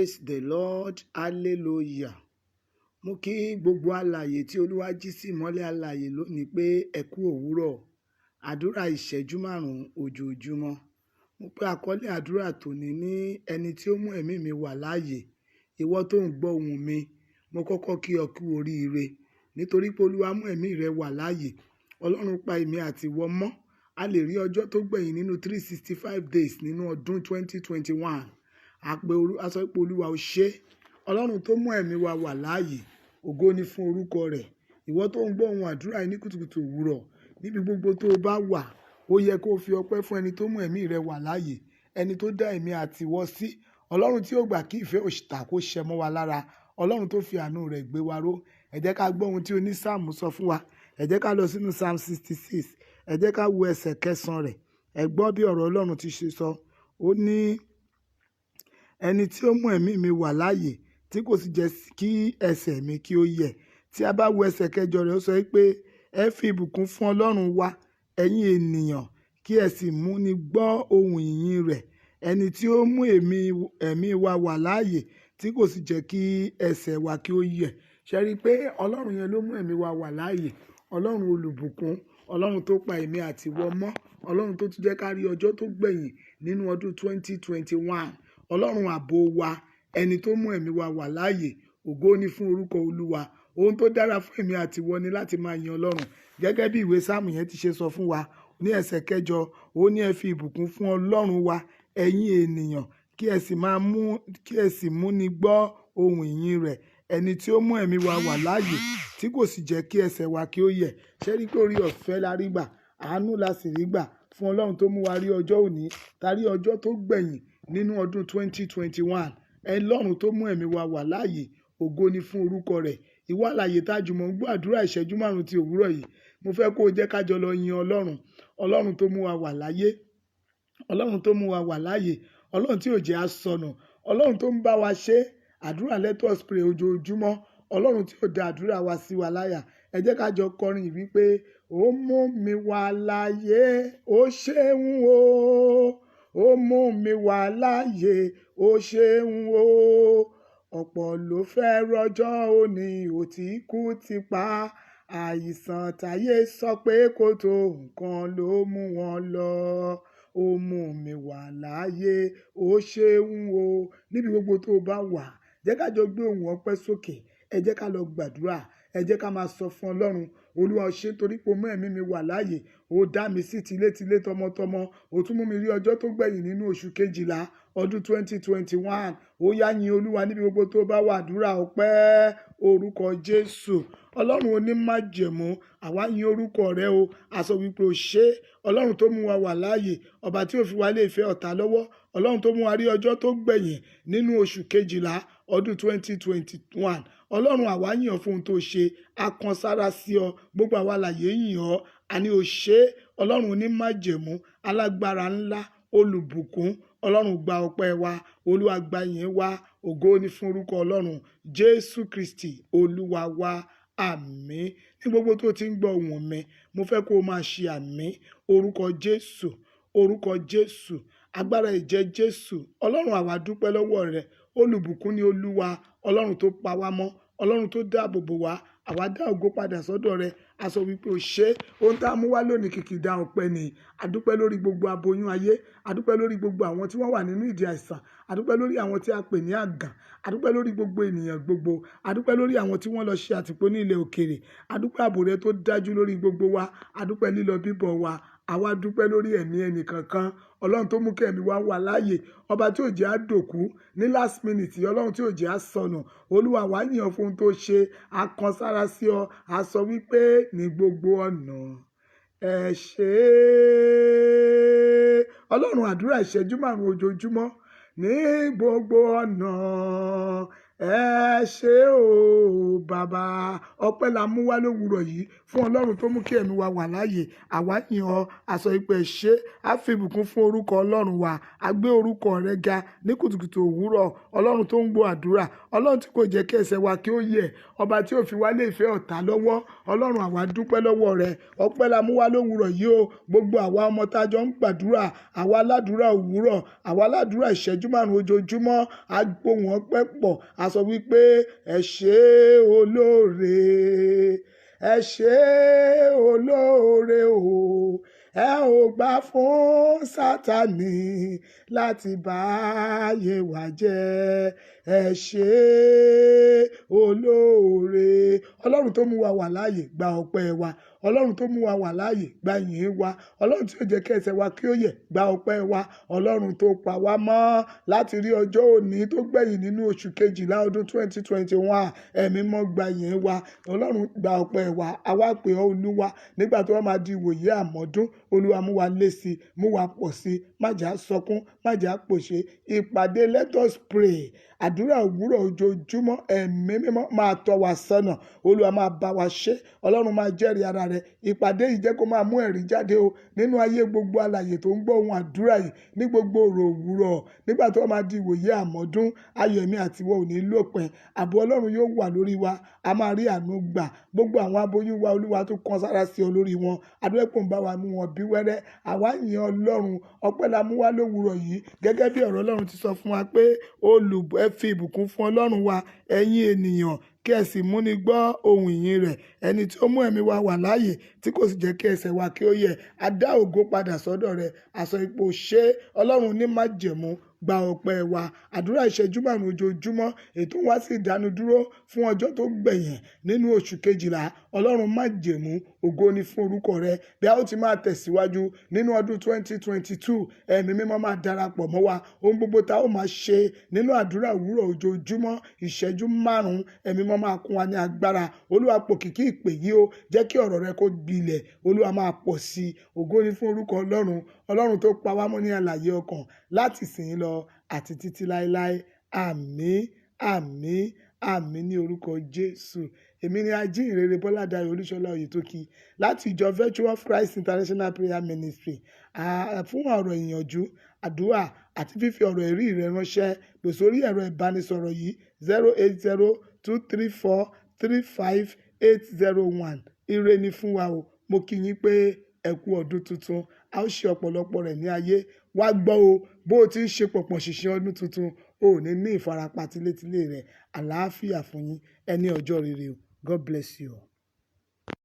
Praise the Lord, hallelujah. Mo kí gbogbo alààyè tí Olúwa jí sí ìmọ́lẹ̀ alààyè lónìí pé ẹ kú òwúrọ̀. Àdúrà ìṣẹ́jú márùn-ún ojoojúmọ́. Mo pe àkọlé àdúrà tòní ní ẹni tí ó mú ẹ̀mí mi wà láàyè. Ìwọ tó ń gbọ́ ohùn mi, mo kọ́kọ́ kí ọ kú oríire nítorí pé Olúwa mú ẹ̀mí rẹ wà láàyè. Ọlọ́run pa èmi àti ìwọ mọ́. A lè rí ọjọ́ tó gbẹ̀yìn nínú 365 days nínú ọdún 2021. A pe orú, a sọ pé Olúwa o ṣé. Ọlọ́run tó mú ẹ̀mí wa wà láàyè, ògo ni fún orúkọ rẹ̀. Ìwọ tó ń gbọ́ ohùn àdúrà yìí ní kùtùkùtù òwúrọ̀, níbi gbogbo tó o bá wà, ó yẹ kó o fi ọpẹ́ fún ẹni tó mú ẹ̀mí rẹ wà láàyè, ẹni tó dá ẹ̀mí àti ìwọ sí. Ọlọ́run tí ó gbà kí ìfẹ́ òṣìkà kó ṣẹ mọ́ wa lára. Ọlọ́run tó fi àánú rẹ̀ gbé wa ró. Ẹ jẹ́ ká gbọ́ ohun tí onísáàmù sọ fún wa. Ẹ jẹ́ ká lọ sínú Psalm 66. Ẹ jẹ́ ká wo ẹsẹ̀ kẹsàn-án rẹ̀. Ẹ gbọ́ bí ọ̀rọ̀ Ọlọ́run ti ṣe sọ. Ó ní, ẹni tí ó mú ẹ̀mí mi wà láàyè, tí kò sì jẹ́ kí ẹsẹ̀ mi kí ó yẹ̀. Tí a bá wo ẹsẹ̀ kẹjọ rẹ̀, ó sọ wípé ẹ fi ìbùkún fún Ọlọ́run wa, ẹ̀yin ènìyàn, kí ẹ sì mú ni gbọ́ ohùn ìyìn rẹ̀. Ẹni tí ó mú ẹ̀mí wa wà láàyè, tí kò sì jẹ́ kí ẹsẹ̀ wa kí ó yẹ̀. Ṣé rí i pé Ọlọ́run yẹn ló mú ẹ̀mí wa wà láàyè? Ọlọ́run olùbùkún, Ọlọ́run tó pa èmi àti ìwọ mọ́, Ọlọ́run tó tún jẹ́ ká rí ọjọ́ tó gbẹ̀yìn nínú ọdún 2021. Ọlọ́run ààbò wa, ẹni tó mú ẹ̀mí wa wà láàyè, ògo ni fún orúkọ Olúwa. Ohun tó dára fún èmi àti ìwọ ni láti máa yin Ọlọ́run. Gẹ́gẹ́ bí ìwé Sáàmù yẹn ti ṣe sọ fún wa ní ẹsẹ̀ kẹjọ, ó ní ẹ fi ìbùkún fún Ọlọ́run wa, ẹ̀yin ènìyàn, kí ẹ sì máa mú, kí ẹ sì mú ni gbọ́ ohùn ìyìn rẹ̀. Ẹni tí ó mú ẹ̀mí wa wà láàyè, tí kò sì jẹ́ kí ẹsẹ̀ wa kí ó yẹ̀. Ṣé rí i pé oore ọ̀fẹ́ la rí gbà, àánú la sì rí gbà fún Ọlọ́run tó mú wa rí ọjọ́ òní, ta rí ọjọ́ tó gbẹ̀yìn nínú ọdún 2021. Ọlọ́run tó mú ẹ̀mí wa wà láàyè, ògo ni fún orúkọ rẹ̀. Ìwọ alààyè tá jùmọ̀ ń gbọ́ àdúrà ìṣẹ́jú márùn-ún ti òwúrọ̀ yìí. Mo fẹ́ kó o jẹ́ ká jọ lọ yin Ọlọ́run. Ọlọ́run tó mú wa wà láyé. Ọlọ́run tó mú wa wà láàyè. Ọlọ́run tí ò jẹ́ á sọnù. Ọlọ́run tó ń bá wa ṣe àdúrà let us pray ojoojúmọ́. Ọlọ́run tí ò da àdúrà wa sí wa láyà. Ẹ jẹ́ ká jọ kọrin yìí wípé ó mú mi wà láàyè, ó ṣeun o. Ó mú mi wà láàyè, ó ṣeun o. Ọ̀pọ̀ ló fẹ́ rọjọ́ òní, ò tí kú ti pa. Àìsàn táyé sọ pé kó tó nǹkan ló mú wọn lọ. Ó mú mi wà láàyè, ó ṣeun o. Níbi gbogbo tó o bá wà, jẹ́ ká jọ gbé ohùn ọpẹ́ sókè. Ẹ jẹ́ ká lọ gbàdúrà. Ẹ jẹ́ ká máa sọ fún Ọlọ́run. Olúwa o ṣé torí pé o mú ẹ̀mí mi wà láàyè. O dá mi sí tilétilé tọmọtọmọ. O tún mú mi rí ọjọ́ tó gbẹ̀yìn nínú oṣù kejìlá ọdún 2021. Ó yá, yin Olúwa níbi gbogbo tó bá wà. Àdúrà ọpẹ́ orúkọ Jésù. Ọlọ́run onímájẹ̀mú, àwa yin orúkọ rẹ o. A sọ wípé o ṣé. Ọlọ́run tó mú wa wà láàyè, ọba tí ò fi wá lé ìfẹ́ ọ̀tá lọ́wọ́. Ọlọ́run tó mú wa rí ọjọ́ tó gbẹ̀yìn nínú oṣù kejìlá ọdún 2021. Ọlọ́run àwa yìn ọ́ fún ohun tó ṣe. A kan sára sí ọ. Gbogbo àwa alààyè yìn ọ́. A ní o ṣé. Ọlọ́run onímájẹ̀mú, alágbára ńlá, olùbùkún. Ọlọ́run gba ọpẹ́ wa. Olúwa gba ìyìn wa. Ògo ni fún orúkọ Ọlọ́run. Jésù Kristi Olúwa wa. Àmín. Ní gbogbo tó ti ń gbọ́ ohùn mi, mo fẹ́ kó o máa ṣe àmín. Orúkọ Jésù, orúkọ Jésù, agbára ìjẹ́ Jésù. Ọlọ́run àwa dúpẹ́ lọ́wọ́ rẹ. Olùbùkún ni Olúwa, Ọlọ́run tó pa wá mọ́, Ọlọ́run tó dáàbò bò wá. Àwa dá ògo padà sọ́dọ̀ rẹ. A sọ wípé o ṣé. Ohun tá a mú wá lónìí kìkìdá ọpẹ́ ni. A dúpẹ́ lórí gbogbo aboyún ayé. A dúpẹ́ lórí gbogbo àwọn tí wọ́n wà nínú ìdí àìsàn. A dúpẹ́ lórí àwọn tí a pè ní àgàn. A dúpẹ́ lórí gbogbo ènìyàn gbogbo. A dúpẹ́ lórí àwọn tí wọ́n lọ ṣe àtìpó ní ilẹ̀ òkèèrè. A dúpẹ́ ààbò rẹ tó dájú lórí gbogbo wa. A dúpẹ́ lílọ bíbọ̀ wa. Àwa dúpẹ́ lórí ẹ̀mí ẹnì kankan. Ọlọ́run tó mú kí ẹ̀mí wa wà láàyè. Ọba tí ò jẹ́ á dòkú ní last minute. Ọlọ́run tí ò jẹ́ á sọnù. Olúwa wá yìn ọ́ fún ohun tó ṣe. A kan sára sí ọ. A sọ wípé ní gbogbo ọ̀nà ẹ ṣé. Ọlọ́run àdúrà ìṣẹ́jú márùn-ún ojoojúmọ́. Ní gbogbo ọ̀nà Ẹ ṣé o bàbá. Ọpẹ́ la mú wá lówùúrọ̀ yìí fún Ọlọ́run tó mú kí ẹ̀mí wa wà láàyè. Àwa yìn ọ́, a sọ pé ẹ ṣé. A fi ìbùkún fún orúkọ Ọlọ́run wa. A gbé orúkọ rẹ ga ní kùtùkùtù òwúrọ̀. Ọlọ́run tó ń gbọ́ àdúrà, Ọlọ́run tí kò jẹ́ kí ẹsẹ̀ wa kí ó yẹ̀, ọba tí ò fi wá lé ìfẹ́ ọ̀tá lọ́wọ́. Ọlọ́run, àwa dúpẹ́ lọ́wọ́ rẹ. Ọpẹ́ la mú wá lówùúrọ̀ yìí o. Gbogbo àwa ọmọ tá a jọ ń gbàdúrà, àwa aládùúrà òwúrọ̀, àwa aládùúrà ìṣẹ́jú 5 ojoojúmọ́, a gbohùn ọpẹ́ pọ̀. A sọ wípé ẹ ṣé olóore, ẹ ṣé olóore o. Ẹ ò gbà fún Sátánì láti bá ayé wa jẹ́. Ẹ ṣé olóore. Ọlọ́run tó mú wa wà láàyè, gba ọpẹ́ wa. Ọlọ́run tó mú wa wà láàyè, gba ìyìn wa. Ọlọ́run tí ó jẹ́ kí ẹsẹ̀ wa kí ó yẹ̀, gba ọpẹ́ wa. Ọlọ́run tó pa wá mọ́ láti rí ọjọ́ òní tó gbẹ̀yìn nínú oṣù kejìlá ọdún 2021, ẹ̀mí mọ́ gba ìyìn wa. Ọlọ́run, gba ọpẹ́ wa. Àwa pè ọ́ Olúwa nígbà tó wá máa di ìwòyí àmọ́dún. Olúwa, mú wa lé sí, mú wa pọ̀ sí, má jẹ́ á sọkún, má jẹ́ á pòṣé. Ìpàdé Let Us Pray, àdúrà òwúrọ̀ ojoojúmọ́, ẹ̀mí mímọ́ máa tọ́ wa sọ́nà. Olúwa máa bá wa ṣe. Ọlọ́run máa jẹ́rìí ara rẹ̀. Ìpàdé yìí jẹ́ kó máa mú ẹ̀rí jáde o nínú ayé gbogbo alààyè tó ń gbọ́ ohun àdúrà yìí ní gbogbo òrò òwúrọ̀. Nígbà tó máa di ìwòyí àmọ́dún, ayọ̀ èmi àti ìwọ ò ní lópin. Ààbò Ọlọ́run yóò wà lórí wa. A máa rí àánú gbà. Gbogbo àwọn aboyún wa, Olúwa tó kan sára sí ọ lórí wọn. Àdúrà pé òun bá wa mú wọn bí wẹ́rẹ́. Àwa yìn Ọlọ́run. Ọpẹ́ la mú wá lówùúrọ̀ yìí gẹ́gẹ́ bí ọ̀rọ̀ Ọlọ́run ti sọ fún wa pé ẹ fi ìbùkún fún Ọlọ́run wa, ẹ̀yin ènìyàn, kí ẹ sì múni gbọ́ ohùn ìyìn rẹ̀, ẹni tí ó mú ẹ̀mí wa wà láàyè tí kò sì jẹ́ kí ẹsẹ̀ wa kí ó yẹ̀. A dá ògo padà sọ́dọ̀ rẹ̀. A sọ ipò ṣé. Ọlọ́run ní májẹ̀mú, gba ọpẹ́ wa. Àdúrà ìṣẹ́jú 5 ojoojúmọ́, ètò wa sì dánudúró fún ọjọ́ tó gbẹ̀yìn nínú oṣù kejìlá. Ọlọ́run májẹ̀mú, ògo ni fún orúkọ rẹ. Bí a ó ti máa tẹ̀síwájú nínú ọdún 2022, ẹ̀mí mímọ́ máa darapọ̀ mọ́ wa. Ohun gbogbo tá ó máa ṣe nínú àdúrà òwúrọ̀ ojoojúmọ́ ìṣẹ́jú 5, ẹ̀mí mímọ́ máa kún wa ní agbára. Olúwa, pòkìkí ìpè yìí o. Jẹ́ kí ọ̀rọ̀ rẹ kó gbilẹ̀. Olúwa máa pọ̀ sí i. Ògo ni fún orúkọ Ọlọ́run. Ọlọ́run tó pa wá mọ́ ní àlàyé ọkàn láti ìsìn lọ àti títí láéláé. Àmín, àmín, àmín ní orúkọ Jésù. Èmi ni ajíhìnrere Bọ́ládayọ̀ Olúṣọlá Oyètókì láti ìjọ Virtue of Christ International Prayer Ministry. Fún ọ̀rọ̀ ìyànjú, àdúrà àti fífi ọ̀rọ̀ ẹ̀rí rẹ ránṣẹ́, pè sórí ẹ̀rọ ìbánisọ̀rọ̀ yìí: 08023435801. Ire ni fún wa o. Mo kí yín pé ẹ kú ọdún tuntun. A ó ṣe ọ̀pọ̀lọpọ̀ rẹ̀ ní ayé. Wá gbọ́ o, bó o ti ń ṣe pọ̀pọ̀ ṣìnṣìn ọdún tuntun, o ò ní ní ìfarapa tilétilé rẹ. Àlàáfíà fún yín. Ẹ ní ọjọ́ rere o. God bless you all.